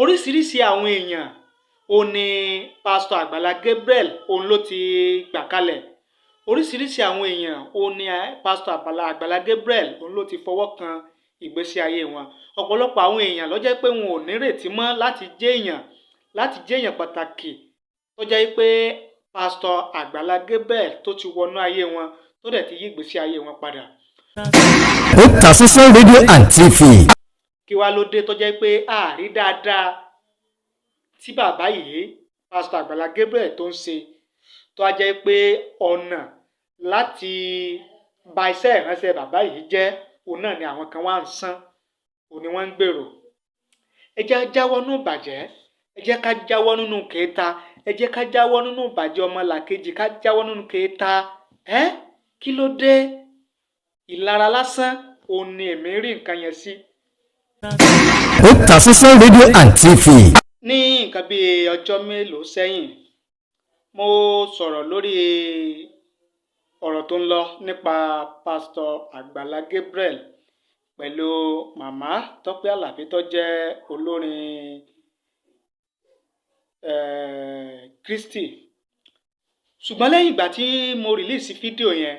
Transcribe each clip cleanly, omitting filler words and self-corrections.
Oríṣiríṣi àwọn èèyàn ò ní Pásítọ̀ Àgbàlá Gabriel òun ló ti gbà kalẹ̀. Oríṣiríṣi àwọn èèyàn ò ní Pásítọ̀ Àgbàlá Gabriel òun ló ti fọwọ́ kan ìgbésí ayé wọn. Ọ̀pọ̀lọpọ̀ àwọn èèyàn ló jẹ́ pé wọn ò nírètí mọ́ láti jẹ́ èèyàn, láti jẹ́ èèyàn pàtàkì, tó jẹ́ pé Pásítọ̀ Àgbàlá Gabriel tó ti wọnú ayé wọn, tó dẹ̀ ti yí ìgbésí ayé wọn padà. Otasansan Radio and TV. Kí wá ló dé tó jẹ́ pé àárí dáadáa tí bàbá yìí, Pásítọ̀ Àgbàlá Gabriel, tó ń ṣe, tó á jẹ́ pé ọ̀nà láti ba iṣẹ́ ìránṣẹ́ bàbá yìí jẹ́, òun náà ni àwọn kan wá ń sán, òun ni wọ́n ń gbèrò? Ẹ jẹ́ á jáwọ́ nínú ìbàjẹ́, ẹ jẹ́ ká jáwọ́ nínú kèéta, ẹ jẹ́ ká jáwọ́ nínú ìbàjẹ́ ọmọlàkejì, ká jáwọ́ nínú kèéta. Ẹ́ kí ló dé? Ìlara lásán òun ni èmi rí nǹkan yẹn sí. Otasansan Radio and TV. Ní nǹkan bíi ọjọ́ mélòó sẹ́yìn, mo sọ̀rọ̀ lórí ọ̀rọ̀ tó ń lọ nípa Pásítọ̀ Àgbàlá Gabriel pẹ̀lú Màmá Tọ́pẹ́ Àlàbí tó jẹ́ olórin Kristi. Ṣùgbọ́n lẹ́yìn ìgbà tí mo release fídíò yẹn,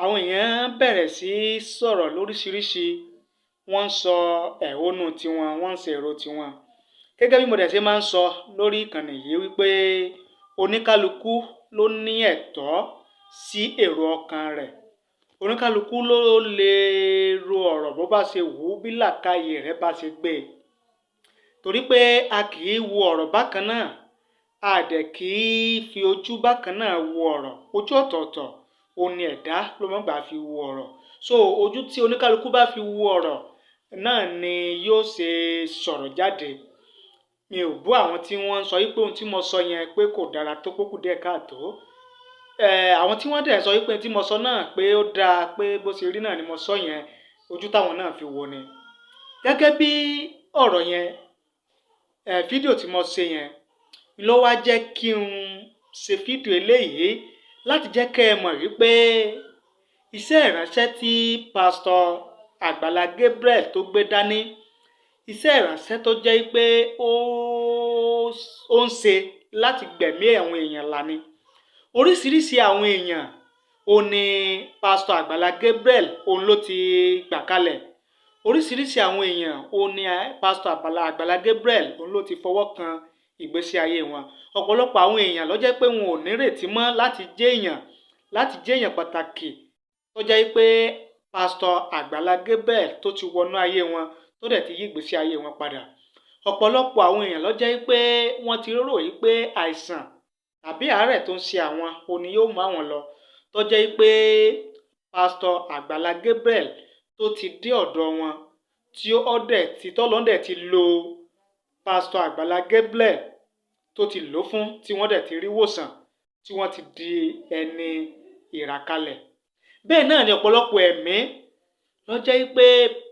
àwọn èèyàn bẹ̀rẹ̀ sí í sọ̀rọ̀ lóríṣiríṣi. Wọ́n ń sọ ẹ̀hónú tiwọn, wọ́n ń ṣe èrò tiwọn. Gẹ́gẹ́ bí mo dẹ̀ ṣe máa ń sọ lórí ìkànnì yìí wípé oníkálukú ló ní ẹ̀tọ́ sí èrò ọkàn rẹ̀, oníkálukú ló lè ro ọ̀rọ̀ bó bá ṣe wù ú, bí làákàyè rẹ̀ bá ṣe gbé e, torí pé a kì í wo ọ̀rọ̀ bákan náà, a dẹ̀ kì í fi ojú bákan náà wo ọ̀rọ̀. Ojú ọ̀tọ̀ọ̀tọ̀ òun ni ẹ̀dá ló máa ń gbà fi wo ọ̀rọ̀. So ojú tí oníkálukú bá fi wo ọ̀rọ̀ náà ni yóò ṣe sọ̀rọ̀ jáde. Mi ò bú àwọn tí wọ́n ń sọ wípé ohun tí mo sọ yẹn pé kò dára tó, kó kù díẹ̀ káàtó. Àwọn tí wọ́n dẹ̀ sọ wípé tí mo sọ náà pé ó dáa, pé bó ṣe rí náà ni mo sọ yẹn, ojú táwọn náà fi wò ni. Gẹ́gẹ́ bí ọ̀rọ̀ yẹn, fídíò tí mo ṣe yẹn ló wá jẹ́ kí n ṣe fídíò eléyìí láti jẹ́ kẹ́ ẹ mọ̀ wípé iṣẹ́ ìránṣẹ́ tí Pásítọ̀ Àgbàlá Gabriel tó gbé dání, iṣẹ́ ìránṣẹ́ tó jẹ́ pé ó ń ṣe láti gbẹ̀mí àwọn èèyàn là ni. Oríṣiríṣi àwọn èèyàn ò ní Pásítọ̀ Àgbàlá Gabriel òun ló ti gbà kalẹ̀. Oríṣiríṣi àwọn èèyàn ò ní Pásítọ̀ Àgbàlá Gabriel òun ló ti fọwọ́ kan ìgbésí ayé wọn. Ọ̀pọ̀lọpọ̀ àwọn èèyàn ló jẹ́ pé wọn ò nírètí mọ́ láti jẹ́ èèyàn, láti jẹ́ èèyàn pàtàkì, tó jẹ́ pé Pásítọ̀ Àgbàlá Gabriel tó ti wọnú ayé wọn, tó dẹ̀ ti yí ìgbésí ayé wọn padà. Ọ̀pọ̀lọpọ̀ àwọn èèyàn ló jẹ́ pé wọ́n ti rò yí pé àìsàn tàbí àárẹ̀ tó ń ṣe àwọn òní yóò mú àwọn lọ, tó jẹ́ pé Pásítọ̀ Àgbàlá Gabriel tó ti dé ọ̀dọ̀ wọn, tí ó dẹ̀ ti tọ́lọ́run ti lo Pásítọ̀ Àgbàlá Gabriel tó ti lò fún, tí wọ́n dẹ̀ ti rí wòsàn, tí wọ́n ti di ẹni ìràkalẹ̀. Bẹ́ẹ̀ náà ni ọ̀pọ̀lọpọ̀ ẹ̀mí ló jẹ́ pé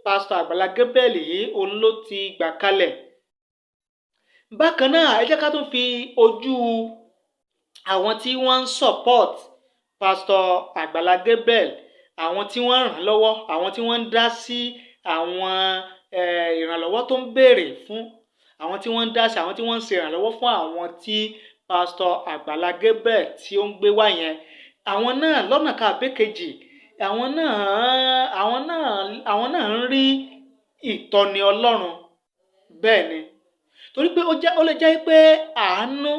Pásítọ̀ Àgbàlá Gabriel yìí òun ló ti gbà kalẹ̀. Bákan náà, ẹ jẹ́ ká tún fi ojú àwọn tí wọ́n ń support Pásítọ̀ Àgbàlá Gabriel, àwọn tí wọ́n ń ràn lọ́wọ́, àwọn tí wọ́n ń dá sí àwọn ìrànlọ́wọ́ tó ń béèrè fún, àwọn tí wọ́n ń dá sí, àwọn tí wọ́n ń ṣe ìrànlọ́wọ́ fún àwọn tí Pásítọ̀ Àgbàlá Gabriel tí ó ń gbé wá yẹn, àwọn náà lọ́nà kan àbí kejì, àwọn náà ń rí ìtọ́ni Ọlọ́run. Bẹ́ẹ̀ ni, torí pé ó lè jẹ́ pé àánú,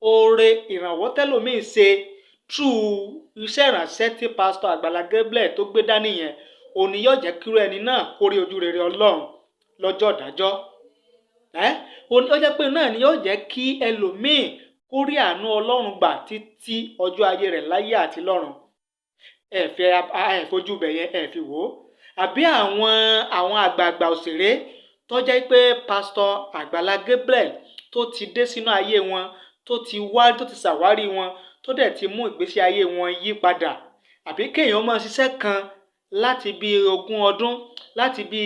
oore, ìrànwọ́ tẹ́lòmíì ṣe through iṣẹ́ ìránṣẹ́ tí Pásítọ̀ Àgbàlá Gabriel tó gbé dání yẹn, òní yóò jẹ́ kírú ẹni náà kó rí ojú rere Ọlọ́run lọ́jọ́ ìdájọ́. Ẹ́ ó jẹ́ pé náà ni yóò jẹ́ kí ẹlòmíì kó rí àánú Ọlọ́run gbà títí ọjọ́ ayé rẹ̀ láyé àti lọ́run. Ẹ fẹ́ ẹ fojú bẹ̀ yẹn, ẹ fi wò ó. Àbí àwọn àgbààgbà òṣèré tó jẹ́ pé Pásítọ̀ Àgbàlá Gabriel tó ti dé sínú ayé wọn, tó ti wá, tó ti ṣàwárí wọn, tó dẹ̀ ti mú ìgbésí ayé wọn yí padà. Àbí kéèyàn máa ṣiṣẹ́ kan láti bí 20 ọdún, láti bí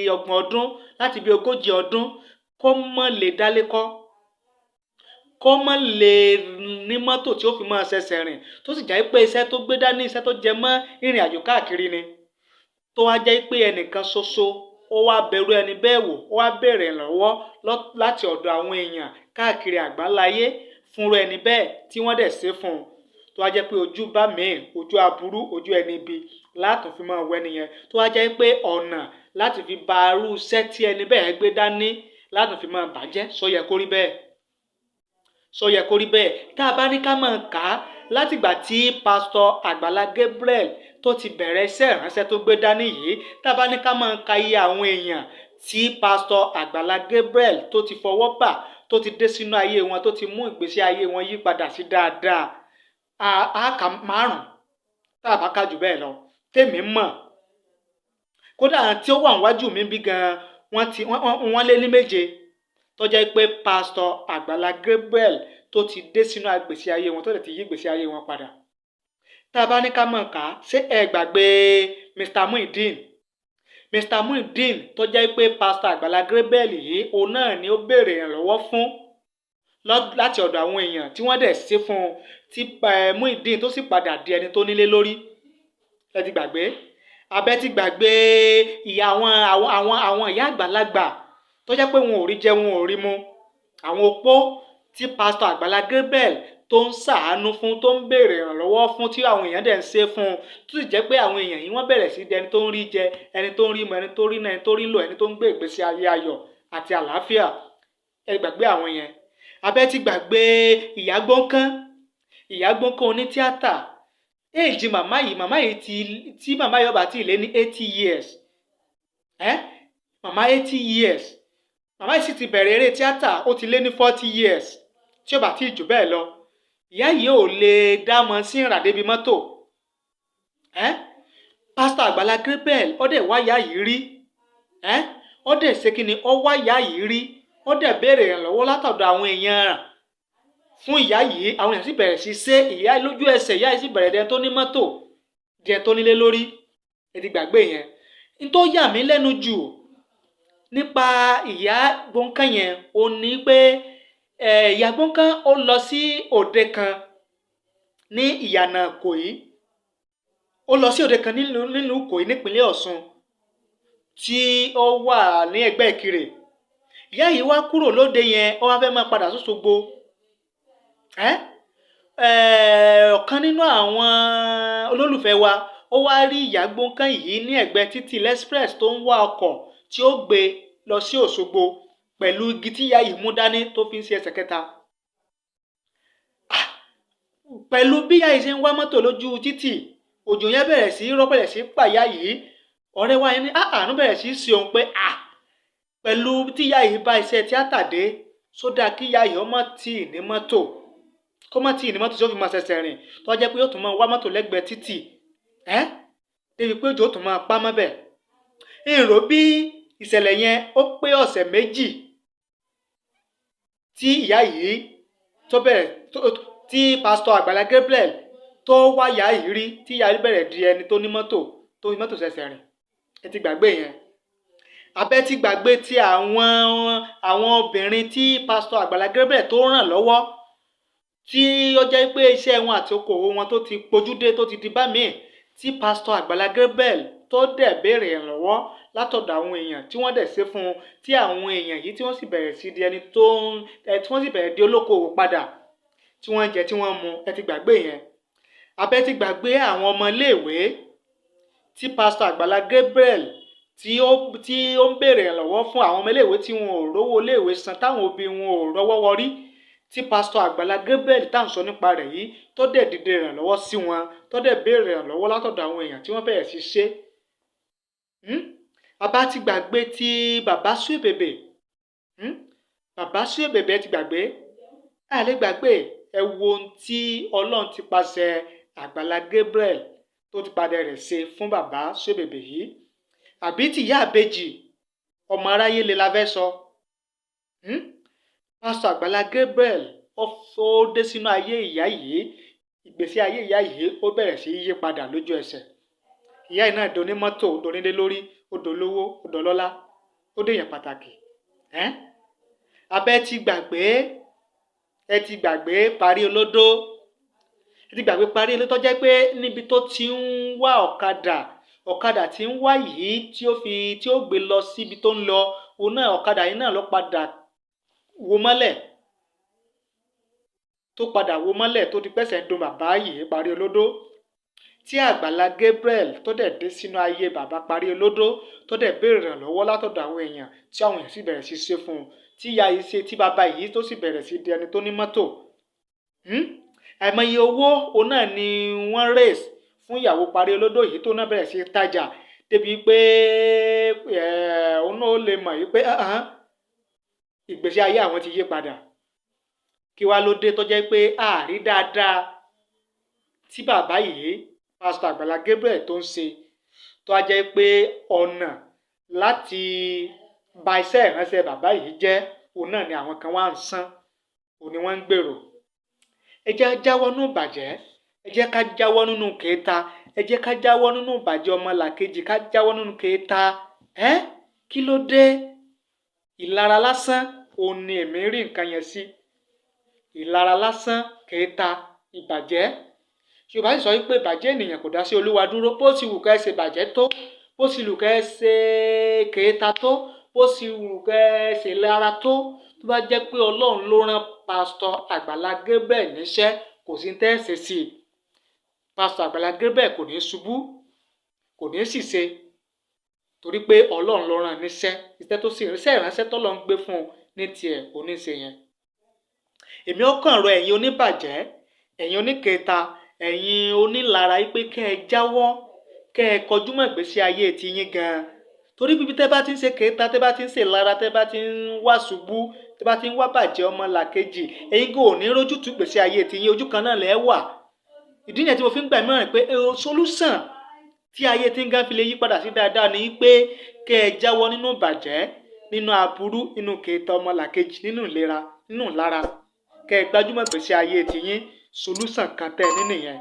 30 ọdún, láti bí 40 ọdún, kó má lè dálé kọ́, kó má lè ní mọ́tò tí ó fi máa ṣẹ̀ṣẹ̀ rìn, tó sì jẹ́ pé iṣẹ́ tó gbé dání, iṣẹ́ tó jẹ mọ́ ìrìn àjò káàkiri ni, tó wá jẹ́ pé ẹnìkan ṣoṣo Ó wá bẹ̀rù ẹni bẹ́ẹ̀ wò, ó wá béèrè ìrànlọ́wọ́ láti ọ̀dọ̀ àwọn èèyàn káàkiri àgbáláyé fúnra ẹni bẹ́ẹ̀, tí wọ́n dẹ̀ ṣe fún un. Tó wá jẹ́ pé ojú bá míì, ojú aburú, ojú ẹni ibi látún fi máa wọ ẹni yẹn, tó wá jẹ́ pé ọ̀nà láti fi ba irú iṣẹ́ tí ẹni bẹ́ẹ̀ gbé dání látún fi máa bàjẹ́. Sọ yẹ kó rí bẹ́ẹ̀? Sọ yẹ kó rí bẹ́ẹ̀? Tá a bá ní ká máa kà á látìgbà tí Pásítọ̀ Àgbàlá Gabriel tó ti bẹ̀rẹ̀ iṣẹ́ ìránṣẹ́ tó gbé dání yìí, tá a bá ní ká máa ka iye àwọn èèyàn tí Pásítọ̀ Àgbàlá Gabriel tó ti fọwọ́ bà, tó ti dé sínú ayé wọn, tó ti mú ìgbésí ayé wọn yí padà sí dáadáa, á kà 5, tá a bá kà jù bẹ́ẹ̀ lọ tèmi mọ̀. Kódà tí ó wà níwájú mi bí gan, wọ́n ti wọ́n lé ní 7 tó jẹ́ pé Pásítọ̀ Àgbàlá Gabriel tó ti dé sínú ìgbésí ayé wọn, tó dẹ̀ ti yí ìgbésí ayé wọn padà. Tá a bá ní ká mọ̀ ká, ṣé ẹ gbàgbé Mr Muideen? Mr Muideen tó jẹ́ pé Pásítọ̀ Àgbàlá Gabriel yìí, òun náà ni ó béèrè ìrànlọ́wọ́ fún láti ọ̀dọ̀ àwọn èèyàn, tí wọ́n dẹ̀ ṣe fún un, tí Muideen tó sì padà di ẹni tó nílé lórí. Ẹ ti gbàgbé? Abẹ́ ti gbàgbé ìyá àwọn ìyá àgbàlagbà tó jẹ́ pé wọn ò rí jẹ, wọn ò rí mu, àwọn opó tí Pásítọ̀ Àgbàlá Gabriel tó ń ṣàánú fún, tó ń béèrè ìrànlọ́wọ́ fún, tí àwọn èèyàn dẹ̀ ń ṣe fún un, tó sì jẹ́ pé àwọn èèyàn yìí, wọ́n bẹ̀rẹ̀ sí di ẹni tó ń rí jẹ, ẹni tó ń rí mu, ẹni tó rí náà, ẹni tó rí lò, ẹni tó ń gbé ìgbésí ayé ayọ̀ àti àlàáfíà? Ẹ gbàgbé àwọn yẹn? Abẹ́ ti gbàgbé ìyá Gbọ̀ǹkan? Ìyá Gbọ̀ǹkan onítíátà, age màmá yìí, màmá yìí ti tí màmá yìí ọba tí ì lé ní 80 years. Ẹ màmá 80 years, màmá yìí sì ti bẹ̀rẹ̀ eré tíátà, ó ti lé ní 40 years, tí ó bá tí ì jù bẹ́ẹ̀ lọ. Ìyá yìí ò lè dá mọ́ sí ìrà débi mọ́tò. Ẹ́ Pásítọ̀ Àgbàlá Gabriel, ó dẹ̀ wá ìyá yìí rí. Ẹ́ ó dẹ̀ ṣe kí ni? Ó wá ìyá yìí rí, ó dẹ̀ béèrè ìrànlọ́wọ́ látọ̀dọ̀ àwọn èèyàn fún ìyá yìí. Àwọn èèyàn sì bẹ̀rẹ̀ sí ṣe ìyá lójú ẹsẹ̀. Ìyá yìí sì bẹ̀rẹ̀ dẹni tó ní mọ́tò, dẹni tó nílé lórí. Ẹ ti gbàgbé yẹn? N tó yà mí lẹ́nu jù nípa ìyá Gbọ̀ǹkan yẹn, ó ní pé ìyá Gbọ̀ǹkan, ó lọ sí òde kan ní ìyànà Ìkòyí. Ó lọ sí òde kan nílùú Ìkòyí nípínlẹ̀ Ọ̀ṣun, tí ó wà ní ẹgbẹ́ Ìkirè. Ìyá yìí wá kúrò lóde yẹn, ó wá fẹ́ máa padà sÓṣogbo. Ọ̀kan nínú àwọn olólùfẹ́ wa, ó wá rí ìyá Gbọ̀ǹkan yìí ní ẹ̀gbẹ́ títì express, tó ń wá ọkọ̀ tí ó gbé lọ sí Òṣogbo, pẹ̀lú igi tí ìyá yìí mú dání tó fi ń ṣe ẹsẹ̀ kẹta. Pẹ̀lú bí ìyá yìí ṣe ń wá mọ́tò lójú títì, òjò yẹn bẹ̀rẹ̀ sí rọ́, bẹ̀rẹ̀ sí pàyà yìí. Ọ̀rẹ́ wa yẹn ní àánú bẹ̀rẹ̀ sí ṣe òun pé pẹ̀lú tí ìyá yìí bá iṣẹ́ tíátà dé, sódà kí ìyá yìí ó má tíì ní mọ́tò, kó má tíì ní mọ́tò tí ó fi máa ṣẹ̀ṣẹ̀ rìn, tó jẹ́ pé yóò tún máa wá mọ́tò lẹ́gbẹ̀ẹ́ títì ẹ́, débi pé òjò ó tún máa pa mọ́ bẹ̀. Èrò bí ìṣẹ̀lẹ̀ yẹn, ó pé ọ̀sẹ̀ 2 tí ìyá yìí tó bẹ̀rẹ̀ tí Pásítọ̀ Àgbàlá Gabriel tó wá ìyá yìí rí, tí ìyá yìí bẹ̀rẹ̀ di ẹni tó ní mọ́tò, tó ní mọ́tò ṣẹ̀ṣẹ̀ rìn. Ẹ ti gbàgbé yẹn? Abẹ́ ti gbàgbé ti àwọn obìnrin tí Pásítọ̀ Àgbàlá Gabriel tó ràn lọ́wọ́, tí ó jẹ́ pé iṣẹ́ wọn àti okòwò wọn tó ti pojúdé, tó ti di bá míì, tí Pásítọ̀ Àgbàlá Gabriel tó dẹ̀ béèrè ìrànlọ́wọ́ látọ̀dọ̀ àwọn èèyàn, tí wọ́n dẹ̀ ṣe fún un, tí àwọn èèyàn yìí tí wọ́n sì bẹ̀rẹ̀ sí di ẹni tó ń tí wọ́n sì bẹ̀rẹ̀ di olókoòwò padà, tí wọ́n ń jẹ, tí wọ́n ń mu? Ẹ ti gbàgbé yẹn? Abẹ́ ti gbàgbé àwọn ọmọ iléèwé tí Pásítọ̀ Àgbàlá Gabriel tí ó ń béèrè ìrànlọ́wọ́ fún, àwọn ọmọ iléèwé tí wọn ò rówó iléèwé san, táwọn òbí wọn ò rọ́wọ́ wọrí, tí Pásítọ̀ Àgbàlá Gabriel tá à ń sọ nípa rẹ̀ yìí tó dẹ̀ dìde ìrànlọ́wọ́ sí wọn, tó dẹ̀ béèrè ìrànlọ́wọ́ látọ̀dọ̀ àwọn èèyàn, tí wọ́n bẹ̀rẹ̀ sí ṣe? Bàbá ti gbàgbé tí bàbá Suebebe? Bàbá Suebebe, ẹ ti gbàgbé? A lè gbàgbé. Ẹ wo ohun tí Ọlọ́run ti pàṣẹ Àgbàlá Gabriel tó ti padà rẹ̀ ṣe fún bàbá Suebebe yìí. Àbí tí ìyá àbejì ọmọ aráyé lè la fẹ́ sọ? Pásítọ̀ Àgbàlá Gabriel, ó dé sínú ayé ìyá yìí, ìgbésí ayé ìyá yìí ó bẹ̀rẹ̀ sí í yí padà lójú ẹsẹ̀. Ìyá yìí náà doní mọ́tò, ó donílé lórí, ó dolówó, ó dọlọ́lá, ó dèèyàn pàtàkì. Abẹ́ ti gbàgbé? Ẹ ti gbàgbé parí olódó? Ẹ ti gbàgbé parí olódó, tó jẹ́ pé níbi tó ti ń wá ọ̀kadà, Ọ̀kadà tí ń wá yìí tí ó fi tí ó gbé lọ síbi tó ń lọ, òun náà ọ̀kadà yìí náà ló padà wó mọ́lẹ̀, tó padà wó mọ́lẹ̀, tó di pẹ́sẹ̀ ń dun bàbá yìí Parí Olódó, tí Àgbàlá Gabriel tó dẹ̀ dé sínú ayé bàbá Parí Olódó, tó dẹ̀ béèrè ìrànlọ́wọ́ látọ̀dọ̀ àwọn èèyàn, tí àwọn èèyàn sì bẹ̀rẹ̀ sí ṣe fún un, tí ìyá yìí ṣe, tí bàbá yìí tó sì bẹ̀rẹ̀ sí di ẹni tó ní mọ́tò. Àìmọye owó òun náà ni wọ́n raise fún ìyàwó Parí Olódó yìí, tó náà bẹ̀rẹ̀ sí tajà débi pé òun náà ó lè mọ̀ yìí pé ìgbésí ayé àwọn ti yí padà. Kí wá ló dé tó jẹ́ pé àárí dáadáa tí bàbá yìí, Pásítọ̀ Àgbàlá Gabriel, tó ń ṣe, tó á jẹ́ pé ọ̀nà láti ba iṣẹ́ ìránṣẹ́ bàbá yìí jẹ́, òun náà ni àwọn kan wá ń sán, òun ni wọ́n ń gbèrò? Ẹ jẹ́ á jáwọ́ nínú ìbàjẹ́, ẹ jẹ́ ká jáwọ́ nínú kèéta, ẹ jẹ́ ká jáwọ́ nínú ìbàjẹ́ ọmọlàkejì, ká jáwọ́ nínú kèéta. Ẹ́ kí ló dé? Ìlara lásán òun ni èmi rí nǹkan yẹn sí, ìlara lásán, kèéta, ìbàjẹ́. Yorùbá sì sọ wípé ìbàjẹ́ ènìyàn kò dá sí Olúwa dúró. Bó ti wù ká ẹ ṣe bàjẹ́ tó, bó ti wù ká ẹ ṣe kèéta tó, bó ti wù ká ẹ ṣe lára tó, tó bá jẹ́ pé Ọlọ́run ló rán Pásítọ̀ Àgbàlá Gabriel níṣẹ́, kò sí tẹ́ ẹ ṣe sí i. Pásítọ̀ Àgbàlá Gabriel kò ní ṣubú, kò ní ṣìṣe, torí pé Ọlọ́run ló rán níṣẹ́. Iṣẹ́ tó sì iṣẹ́ ìránṣẹ́ tọ́lọ́run gbé fún un ní tiẹ̀ oníṣe yẹn. Èmi ó kàn rọ ẹ̀yin oníbàjẹ́, ẹ̀yin oníkẹta, ẹ̀yin onílara yìí pé kẹ́ ẹ jáwọ́, kẹ́ ẹ kọjú mọ́ ìgbésí ayé tiyín gan-an, torí bíbi tẹ́ bá ti ń ṣe kẹta, tẹ́ bá ti ń ṣe lára, tẹ́ bá ti ń wá ṣubú, tẹ́ bá ti ń wá bàjẹ́ ọmọ làkejì, ẹ̀yin kò ní rójútùú ìgbésí ayé tiyín. Ojú kan náà lẹ́ wà. Ìdí nìyẹn tí mo fi ń gbà mìíràn pé solution tí ayé tí ń gán fi lè yí padà sí dáadáa ni pé kẹ́ ẹ jáwọ́ nínú ìbàjẹ́, nínú aburú, nínú kẹta ọmọlàkejì, nínú ìlera, nínú ìlara, kẹ́ ẹ gbájúmọ́ ìgbésí ayé tiyín. Solution kan tẹ́ ẹ ní nìyẹn.